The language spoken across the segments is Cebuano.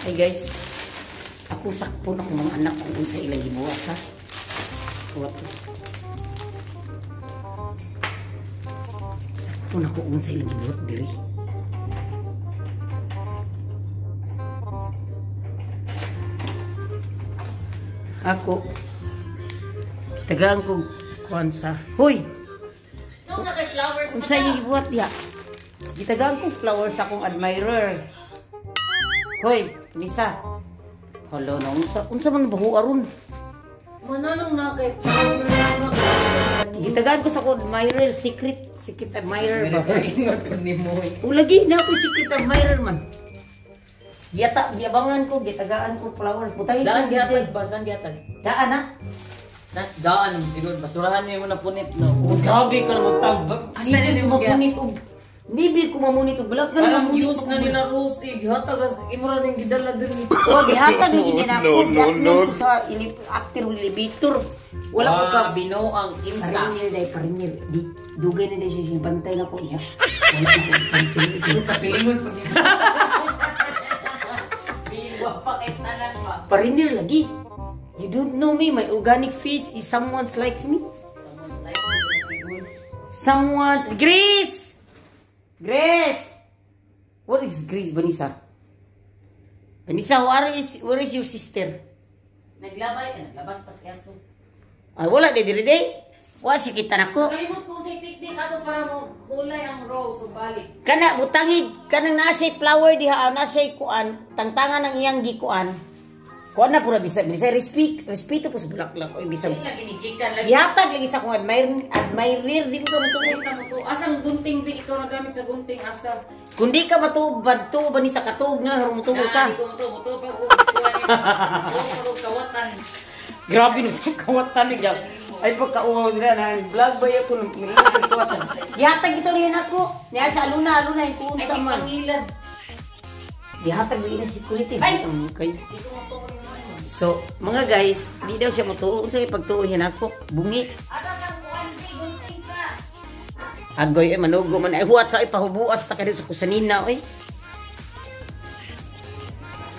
Hi guys. Ako sakpon ako mga anak kung unsa ilang gibuhat ha. Buhat ko. Sakpon ako unsa ilang gibuhat diri. Ako tagaan ko kuan sa. Hoy, Nung na kay flowers unsa ilang gibuhat diha? Gitagaan ko flowers akong admirer. Hoy, Nisa. Hala na unsa man baho aron? Mananong na kay flowers na kay Gitagaan ko sa akong admirer, secret admirer ba? Ingat po ni mo. O lagi na ako secret admirer man. Giyata, giabangan ko, gitagaan ko flowers. Butay Daan gihatag ba? Saan gihatag? Daan na. Na, daan siguro basurahan niyo mo na punit no. Oh, grabe ka naman tag. Asa na nimo Mamunit og Nibi ko mamunit og black nga Parang mamunit use og na nila rose, eh. Gihatag ras imo ra ning gidala diri. Oh, gihatag ni gini na ako. No, no, no. Ko sa after elevator. Wala ko ka Ah, binuang kinsa. Parinil day, parinil. Di, dugay na day siya sing bantay na ko niya. Wala na ko pansin. Kapilingon pag Biwa pa kay tanan ba. Parinil lagi. You don't know me. My organic face is someone's like me. Someone's like this. Someone's... Grace! Grace! What is Grace, Vanessa? Vanessa, where is your sister? Naglabay ka, naglabas pa si Erso. Ay, wala di diri day. Wa siya kita nako. Kalimot kung sa technique ato para mo kulay ang rose o balik. Kana butangig kanang naa siya flower diha, naa siya kuan, tangtangan ang iyang gikuan. Kuan na pura bisa bisa respect, respeto po sa bulaklak oy bisa. Dili lagi ni gikan lagi. Gihatag lagi sa akong admirer di ko ka mutuo. Dili ka mo to. Asang gunting bi ikaw nagamit sa gunting asa? Kung di ka matuo, tuo ba ni sa katuog na harong mutuo ka. Di ko mo to, mo to pa ko kuan. Mo to kawatan. Grabe no kawatan ni Gab. Ay pagkauhaw nila na vlog ba ako nung kawatan. Gihatag ito riyan ako. Niya sa Aluna, Aluna yung kuun Ay sa si man. pangilad. Gihatag lagi na security. Ay! Kay. Di ko mo to. So, mga guys, di daw siya mutuo. Unsa kay pagtuo niya nako? Bungi. Ata kang kuan bi gunting sa. Agoy ay manugo man ay huwat sa ay pahubuas ta kadto sa kusanina oy.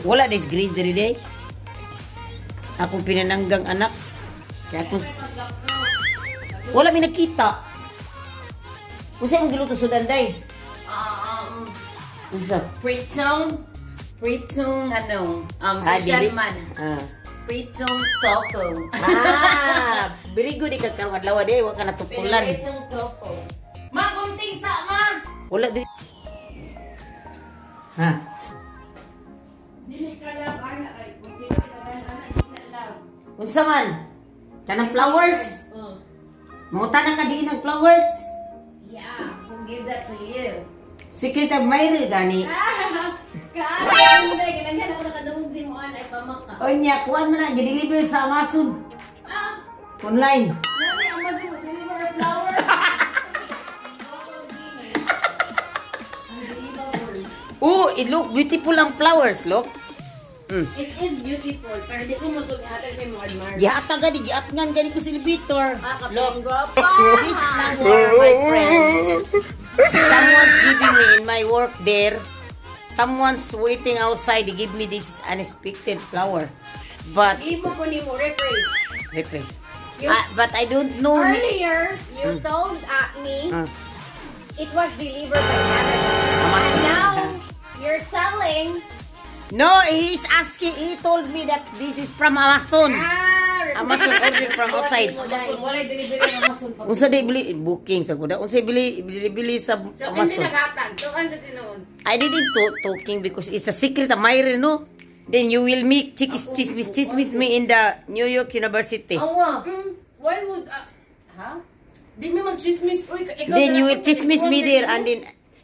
Wala des Grace diri day. Akong pinananggang anak. Kaya akong wala mi nakita. Unsa imong giluto sudan day? Unsa? Pritong ano, Ah, social dili. man. Ah. Pritong tofu. Ah, very good ikaw karon adlaw day, wa ka natupulan. Pritong tofu. Ma, gunting sa ma. Wala diri. Ha. Dili ka love ana kay gunting ka ana di na love. Unsa man? Kanang flowers? Oh. Manguta na ka diin ng flowers? Yeah, who give that to you? Secret admirer gani. Kaano mo dai ginaghan ako nakadungog di mo an ay pamaka. Onya, kuan man na gideliver sa Amazon Ah, online. nani Amazon mo deliver a flower. Unbelievable. Oh, it look beautiful ang flowers, look. It is beautiful, pero di ko mo to gihatag sa imong admirer. Gihatag gani, giatngan gani ko si elevator. Ah, Look, kaping gwapa. this flower, my friend. Someone's giving me in my work there. Someone's waiting outside. They give me this unexpected flower. But, Imo ko nimo rephrase. rephrase. Ah, but I don't know. Earlier, you told me it was delivered by Amazon. Amazon. And now, you're selling. No, he's asking. He told me that this is from Amazon. Ah, Amazon order from outside. Amazon, walay delivery ang Amazon pa. Unsa day bili booking sa kuda? Unsa bili sa So, hindi Amazon? naghatag. Tukan sa tinuod. I didn't talking because it's the secret admirer, no? Then you will meet chikis chismis chismis me in the New York University. Awa. Why would, ha? Di mi mag-chismis. Uy, ikaw Then you na will lang chismis me order there mo. and then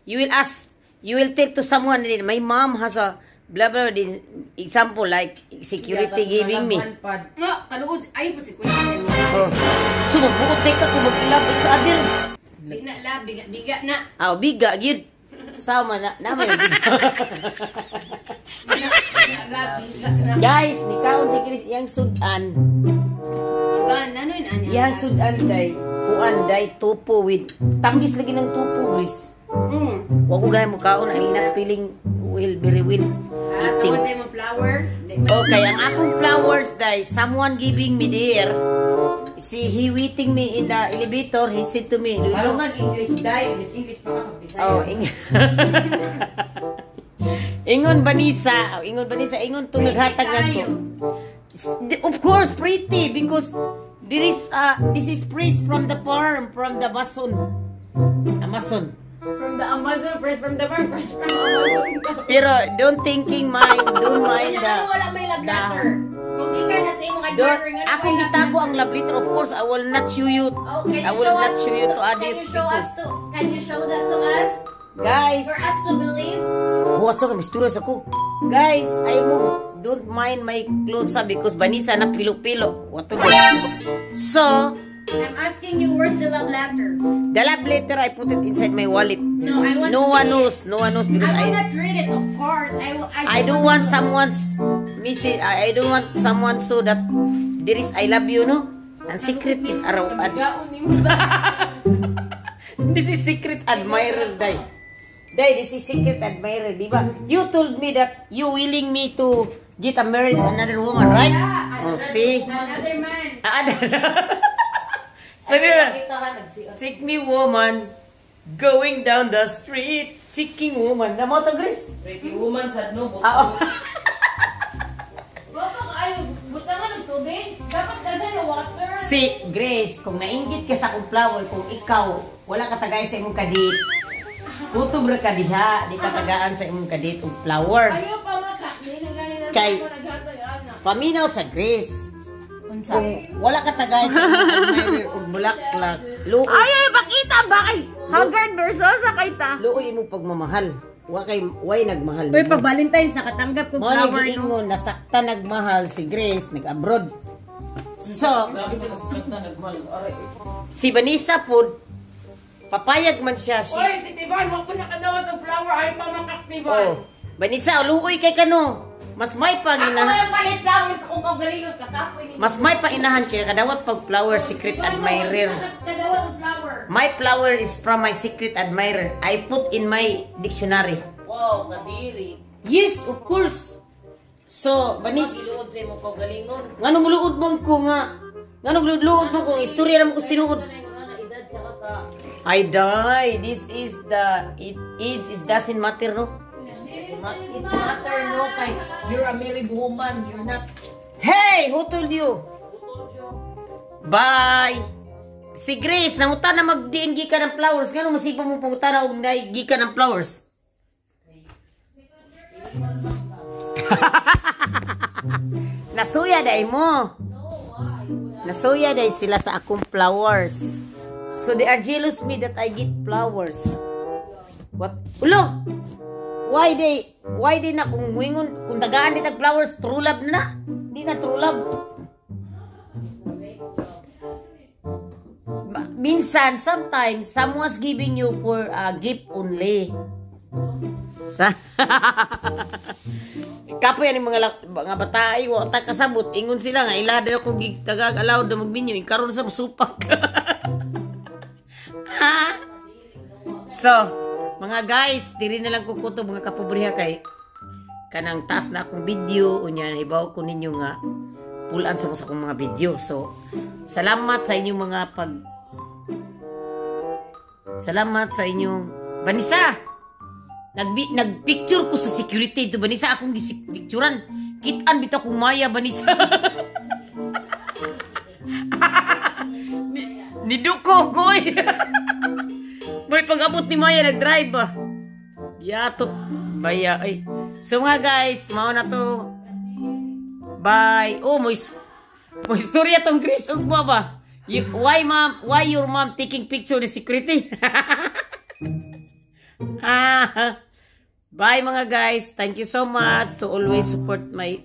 you will ask, you will tell to someone, and then my mom has a blah blah, then example like security giving me. Nga, kaluod. Ay, po si Kuya sa imo. Oh. So magbuot day ka kung mag-love each other. Di na la, biga, biga na. Ah, biga gyud. Sama na naman yung biga. Di na la, biga na. Guys, nikaon si Chris iyang sudan. Ba, nano yun, anya? Iyang sudan day, kuan day topo with tamgis lagi ng topo, Chris. Wa ko gaya mo kaon, I'm not feeling well, very well. Ah, waiting. Tawad sa imong flower. Okay, ang akong flowers, day, someone giving me there. See, he waiting me in the elevator. He said to me, Ano "Lulu," mag-English, dai? English, English pa ka mag-Bisaya. Oh, ingon Vanessa, oh, ingon Vanessa, ingon tong naghatag nako. Of course, pretty because there is this is fresh from the farm, from the Amazon. Amazon. From the Amazon, fresh from the farm, fresh from Amazon. Pero don't thinking mind, don't mind Kanya the ano wala may love letter? Kung di ka na sa imong Don't, admirer nga akong gitago ang love letter. Of course, I will not show you. Oh, can I you will show not us? show you to other Can you show people. us to? Can you show that to us? Guys, For us to believe? what's up? Mistura sa ko. Guys, I mo don't mind my clothes ha, because Vanessa na pilo-pilo. What to do? So, I'm asking you, where's the love letter? The love letter, I put it inside my wallet. No, I want No to one see it. knows. No one knows because I will I not read it, of course. I will. I don't want someone's message. I don't want someone so that there is "I love you," no? And secret is araw. Gaon ni mo ba? This is secret admirer, day. Day, this is secret admirer, di ba? You told me that you willing me to get a marriage another woman, right? Yeah, Oh, another, see? Another man. Ah, sabi na, Kita ka, nagsiat. "Take me woman, going down the street, taking woman." Namo to, Chris? Pretty woman sad no. Ah, oh. Wa pa kaayo butangan ng tubig. Dapat daghan ng water. Si Grace, kung nainggit ka sa akong flower, kung ikaw, wala ka tagay sa imong kadate, kutob ra ka diha, di ka tagaan sa imong kadate og flower. Ayaw pa maka. Di na gani na Kay- sa naghatag ana. Paminaw sa Grace. Unsa? Kung wala ka tagay sa imong admirer og bulaklak, luoy, Ay, ay, pakita ba kay Haggard versus sa kay ta? Luoy imong pagmamahal. Wa kay way nagmahal Uy, nimo. pag Valentine's nakatanggap ko Mao ni flower, no? giingon nasakta nagmahal si Grace, nag-abroad. So, Grabe sa kasasakta nagmahal. Aray. Si Vanessa pod papayag man siya. Si, Uy, si Tiban, wa po nakadawat og flower, ay pa makaktiban. Oh, Vanessa, luoy kay kano. Mas may Ako panginahan. lang palit flowers kung kaugalingon kakapoy ni. Mas may painahan kay kadawat pag flower secret admirer. Kadawat og flower. My flower is from my secret admirer. I put in my dictionary. Wow, kadiri. Yes, of course. So, Vanis, Giluod sa imong kaugalingon. Ngano muluod man ko nga? Ngano luod mo kung istorya na mo kus tinuod? Nga na edad tsaka ka. I die. This is the it it is doesn't matter, no. It's matter no kay you're a married woman, you're not Hey, who told you? Who told you? Bye. Si Grace, nanguta na magdiin gikan ng flowers. Ngano masipa mo pangutana og nay gikan ng flowers? Nasuya day mo. Nasuya day sila sa akong flowers. So they are jealous me that I get flowers. What? Ulo! Why they na kung muingon, kung tagaan di tag flowers, true love na na. Di na true love. Minsan, sometimes, someone's giving you for a gift only. Sa Kapoy ani mga bata ay wa ta kasabot ingon sila nga ila dili ko tagag allowed na magminyo karon sa supak. So, mga guys, diri na lang ko kutob, mga kapobriha, kay kanang taas na akong video unya nahibaw ko ninyo nga pulan sa mo sa akong mga video. So, salamat sa inyong mga pag Salamat sa inyong Vanessa. Nagpicture ko sa security ito, Vanessa, akong gisipicturan. Kitaan bitaw kong maya, Vanessa. Ni, niduko ko eh. May pag-abot ni Maya nag-drive ba. Yatot baya ay. So mga guys, mao na to. Bye. Oh, mo istorya tong Chris ug mo ba? You, why mom, why your mom taking picture the security? Ah. Bye mga guys. Thank you so much to always support my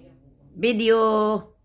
video.